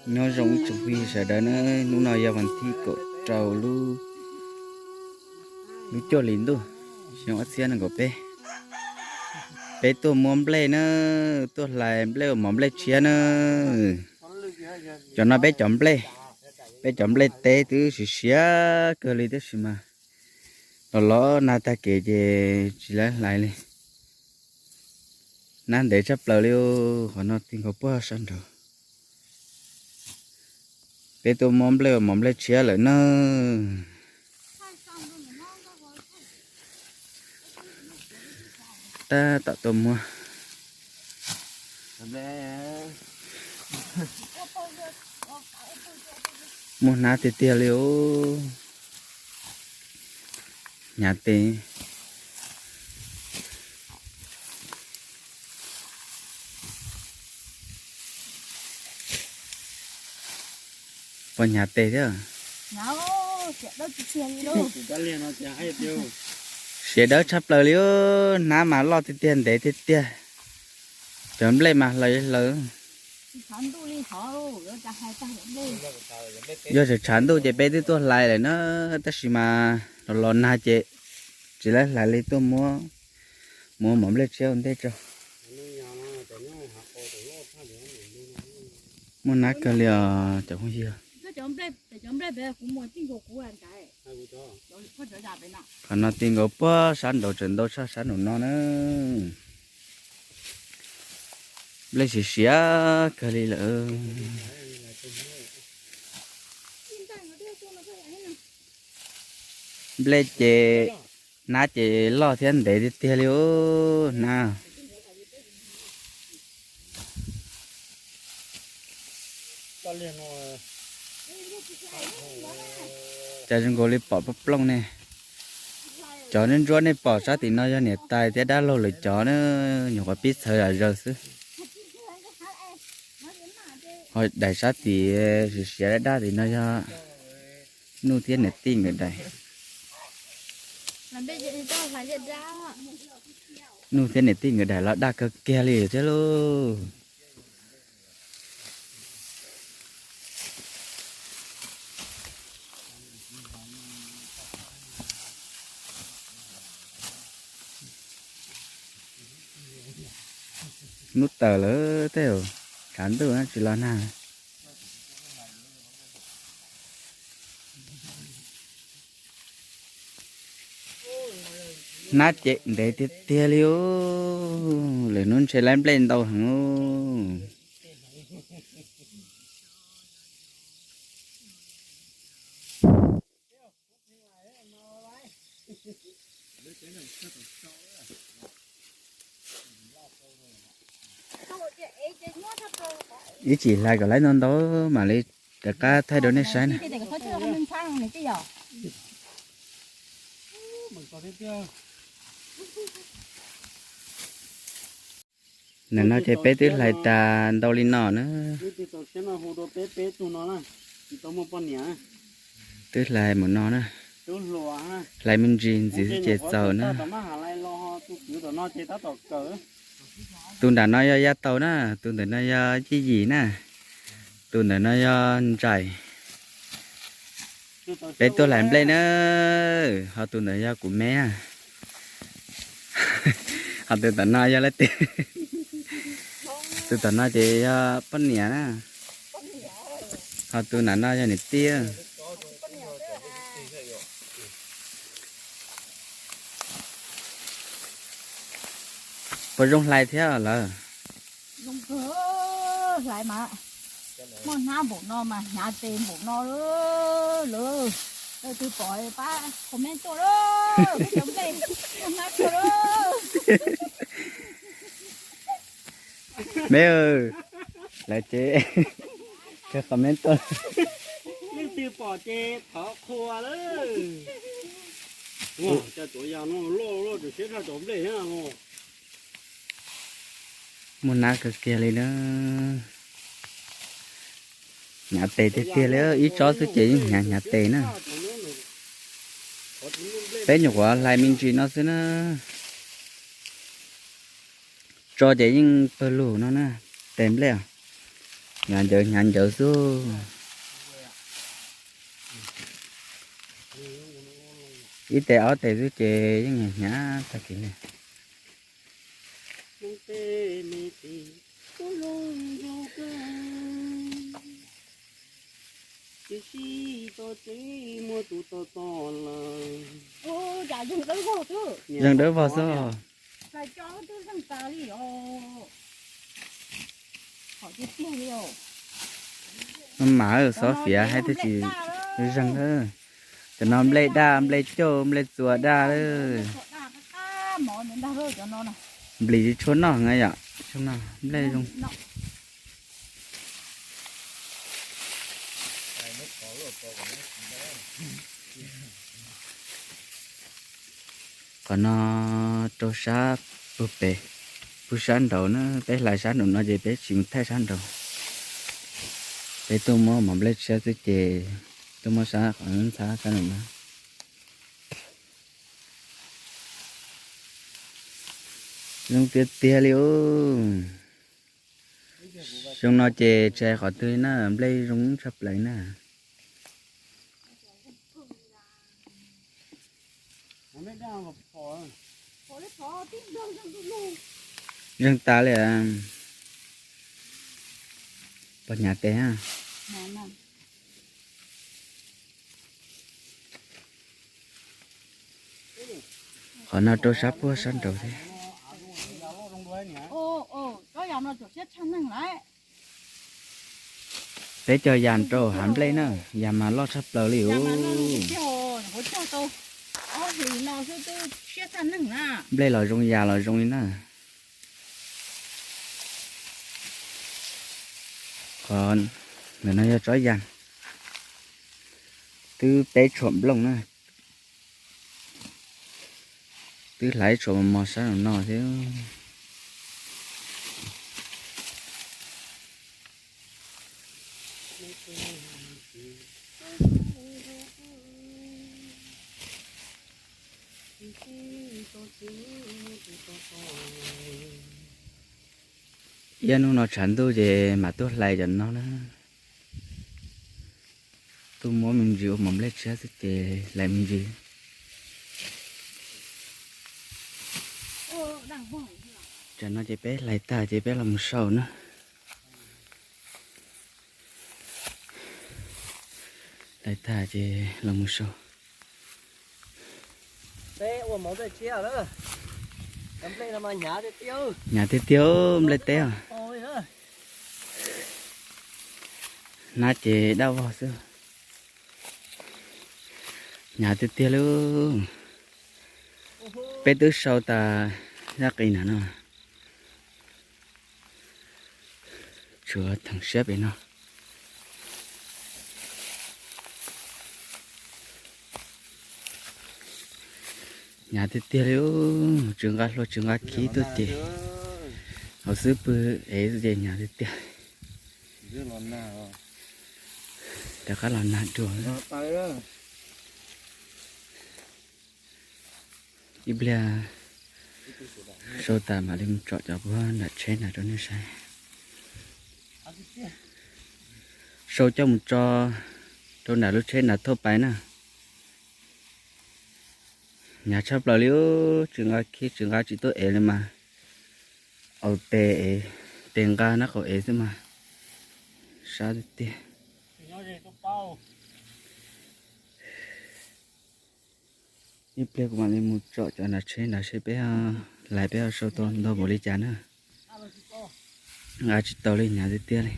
Nyob zoo ib tsoom phooj ywg sawv daws na, hnub no yog vas thib kaum rau lub, lub cuaj hli ntuj, xyoo ob txhiab nees nkaum peb. Peb tuaj muab nplej na, tuaj hlais nplej ua mov nplej tshiab na. Cov no peb cov nplej, peb cov nplej teb twb siav siav kawg li tab sis mas los los nag tag kev ces tsis laib hlais li. Nab ntev tshaj plaws li, qhov no ti nkaus puag sab nraud. Peb tuaj muab nplej ua mov nplej tshiab lawm na. Tab tom tuaj muab. Muaj hnab tiag tiag li os. Hnyav tes. Puas hnyav tes thiab? Siav dawb tshaj plaws li, hnab mas loj tiag tiag ntev tiag tiag. Cov nplej mas hlaws hlaws. Yog tshav tshav ntuj ces peb twb tuaj hlais lawm na, tab sis mas los los nag ces tsis laib hlais li, tuaj muab, muab mov nplej tshiab ua ntej tso. Muaj hnab kawg li os cov phooj ywg. Qhov no ti nkaus puag sab nraud tseem ntau tshaj sab nraum no na. Nplej siav siav kawg li lawm. Nplej ces, hnab ces loj thiab ntev tiag tiag li os hnab. Cas zoo nkaus li pom plooj plooj ne. Cov ntsuab ntsuab nej pom sab tim no yog niam tais thiab dab laug lawv cov na, nyuam qhuav pib txhawv zom zaws xwb. Ho daim sab tim siav siav daj daj tim no yog Nuj thiab niam tij nkawd daim. Nuj thiab niam tij nkawd daim los daj kawg kiag li thiab lauj. Hnub tawm lawm tej zaum tshav ntuj tsis los nag. Hnab ces ntev tiag tiag li os, lwm hnub ntshe laib nplej ntau heev. Ib chim hlais kom laib ntau ntau mam li rov qab thaij rau nej saib na. Ntawm no ces peb twb hlais tas ntau li no na. Twb hlais mus no na. Hlais me ntsis ntxiv xwb ces txaus na. Tus nram no yog Yaj Tau na, tus ntawm no yog Yij Yim na, tus ntawm no yog Ntsais. Peb tuaj hlais nplej na, ho tus ntawm yog kuv me na. Ho tus tom no yog leej twg? Tus tom no ces yog poj niam na. Ho tus nram no yog niam tij. Puas zoo hlais thiab lawm? Zoo kawg, hlais mas muaj hnab npaum no mas hnyav tes npaum no lawm. Leej twg pom pab comment tuaj lawm, peb cov nplej muaj hnab tuaj lawm. Me, lawv ces comment tuaj. Leej twg pom ces thov qhua lawm. Cov yas no loj loj tseem siab tshaj cov nplej thiab no. Muaj hnab kawg kiag li na. Hnyav tes tiag tiag li, ib tsob xwb ces yeej hnyav hnyav tes na. Peb nyuam qhuav hlais me ntsis no xwb na. Tso ces yeej pawg lug no na, tes nplej os. Hnyav ncawv hnyav ncawv xwb. Ib tes ob tes xwb ces yeej hnyav tag kev li. Zeeg dawb vog xwb. Mas xob fiav hais tias tsis zeeg lawm. Cov no nplej daj, nplej cauj, nplej txuas daj lawm. Nplis tsis tshua noj na yom, nplej zoo. Qhov no rau sab puag pem, puag sab nraud na, peb hlais sab nraum no ces peb tsis mus thaij sab nraud. Peb tuaj muab mov nplej tshiab xwb ces tuaj muab sab qhov ntxhab sab nraum no. Zoo tiag tiag li os. Xyoo no ces tsis hais qhov twg na, nplej zoo tshaj plaws na. Zeeg tas li. Pog hnyav tes. Qhov no rau sab puag sab nraud thiab. Peb cog yas rau hav nplej na, yas mas loj tshaj plaws li os. Nplej los zoo yas los zoo li na. Qhov ntawm no yog tsob yas, twb peb tshuam nplooj na. Twb hlais tshuam mos mos sab nraum no thiab. Ib hnub no tshav ntuj ces mam tuaj hlais cov no na. Tuaj muab me ntsis ua mov nplej tshiab xwb ces hlais me ntsis. Tsam no ces peb hlais tag ces peb los mus sau na. Hlais tag ces los mus sau. Hnyav tiag tiag nplej teb os. Hnab ces daj vog xwb. Hnyav tiag tiag li. Peb twb sau tas zaj qis na no. Tshuav theem siab pem no. Hnyav tiag tiag li. Tsis nqa hlua tsis nqa khib tuaj ces hauv xub pwg ev ces hnyav tiag tiag. Rov qab los nag dua. Ib pliag sau tas mam li mus tsom cov puag nram tsheb nram rau nej saib. Sau coj mus tso rau nram lub tsheb nram thauj pais na. Hnyav tshaj plaws li. Tsis nqa khib tsis nqa tsis tuaj ev li mas. Au tes ev, tes nqa nab qaum ev xwb mas. Sab tiag tiag. Ib pliag kuv mam li mus tsom cov nram tsheb nram seb peb lais peb ho sau tau ntau npaum li cas na. Nqa tsis tau li, hnyav tiag tiag li.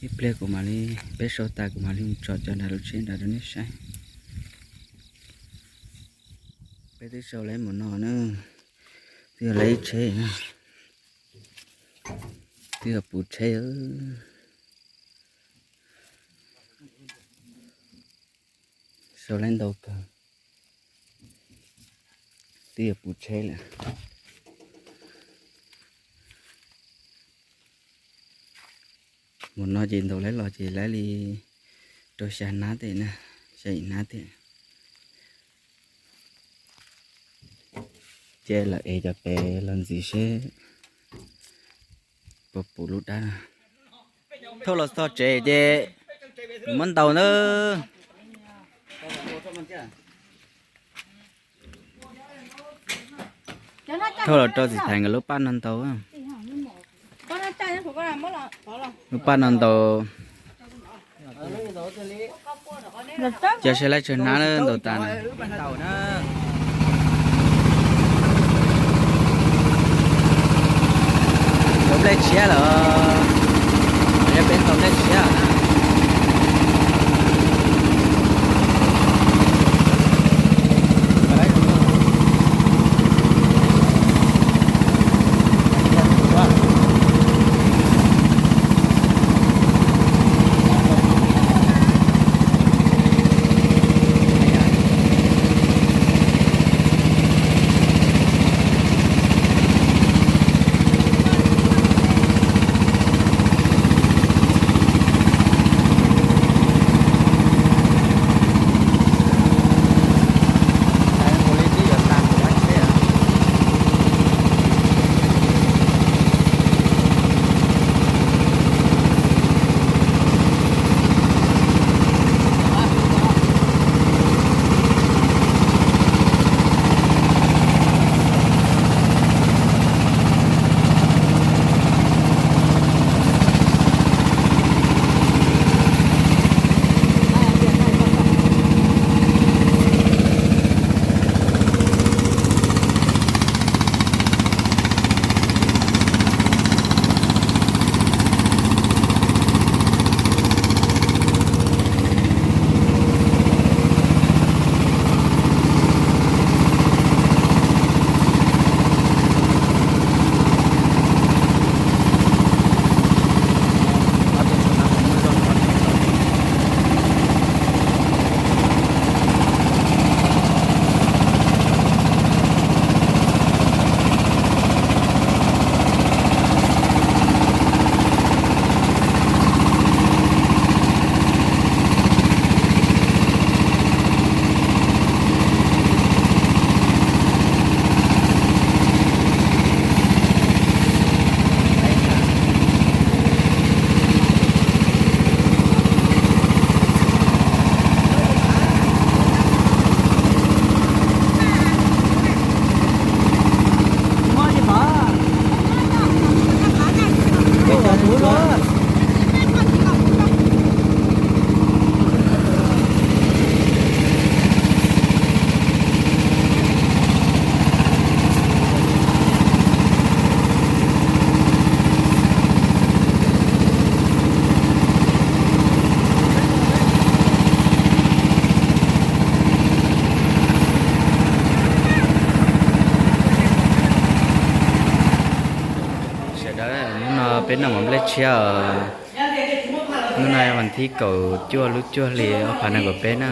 Ib pliag kuv mam li, peb sau tas kuv mam li mus tsom cov nram lub tsheb nram rau nej saib. Peb twb sau lawm mus no na, twb yog lawm ib tsheb na, twb yog puv tsheb. Sau lawm ntau kawg, twb yog puv tsheb lawm. Mus no ces ntaus lawv los ces lawv li rau xya hnab tej na, xya yim hnab tej. Ces lawv ev cov pem los ntxiv seb puas puv lub dab na. Thauj los txog tsev ces muab ntaus na. Thauj los rau txiv Thaiv nkawd lub paj no ntaus. Lub paj no ntaus. Cia saib lawv tsawg hnab na ntaus tas na. Ntaus nplej tshiab lawm. Yog peb ntaus nplej tshiab na. Sawv daws, hnub no peb noj mov nplej tshiab os. Hnub no vas thib kaum cuaj lub cuaj hli ob phav nees nkaum peb na.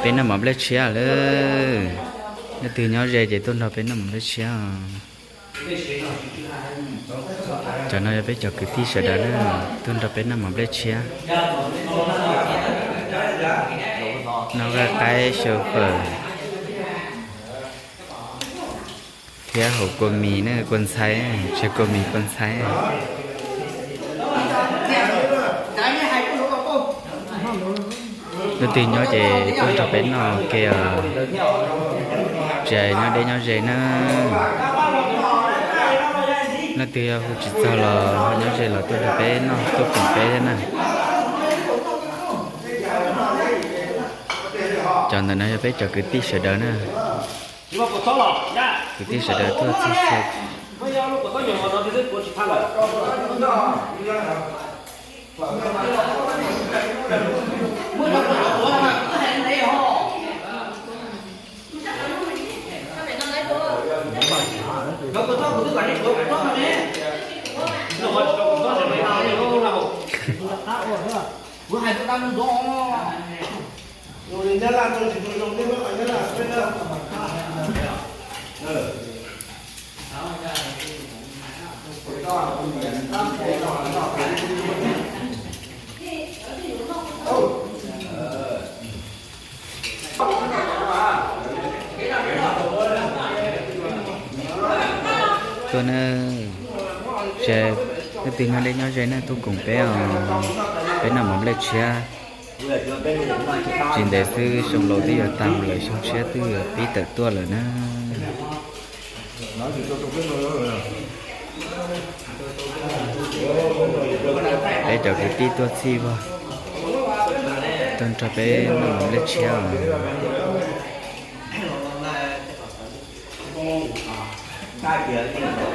Peb noj mov nplej tshiab lawm. Leej twg nyob ze ces tuaj nrog peb noj mov nplej tshiab os. Cov no yog peb cov kwv tij sawv daws na, tuaj nrog peb noj mov nplej tshiab. Noj vaj qaib xyaw fawm thiab hau kua mis na, kua ntxhais, tseg kua mis kua ntxhais. Leej twg nyob ces tuaj nrog peb noj ke os. Tsis hais nyob deb nyob ze na. Leej twg yog hu tsis txog los ho nyob ze los tuaj nrog peb noj, tuaj koom peb thiab na. Cov ntawm no yog peb cov kwv tij sawv daws na. Kwv tij sawv daws tuaj txhij xyaw. Tuaj na, tsev Leej twg nyob deb nyob ze nej tuaj koom peb os, peb noj mov nplej tshiab. Tsis ntev xwb xyoo laus twb yuav tag lawm, xyoo tshiab twb yuav pib tawm tuaj lawm na. Peb cov kwv tij tuaj txhij vog, tuaj nrog peb noj mov nplej tshiab os.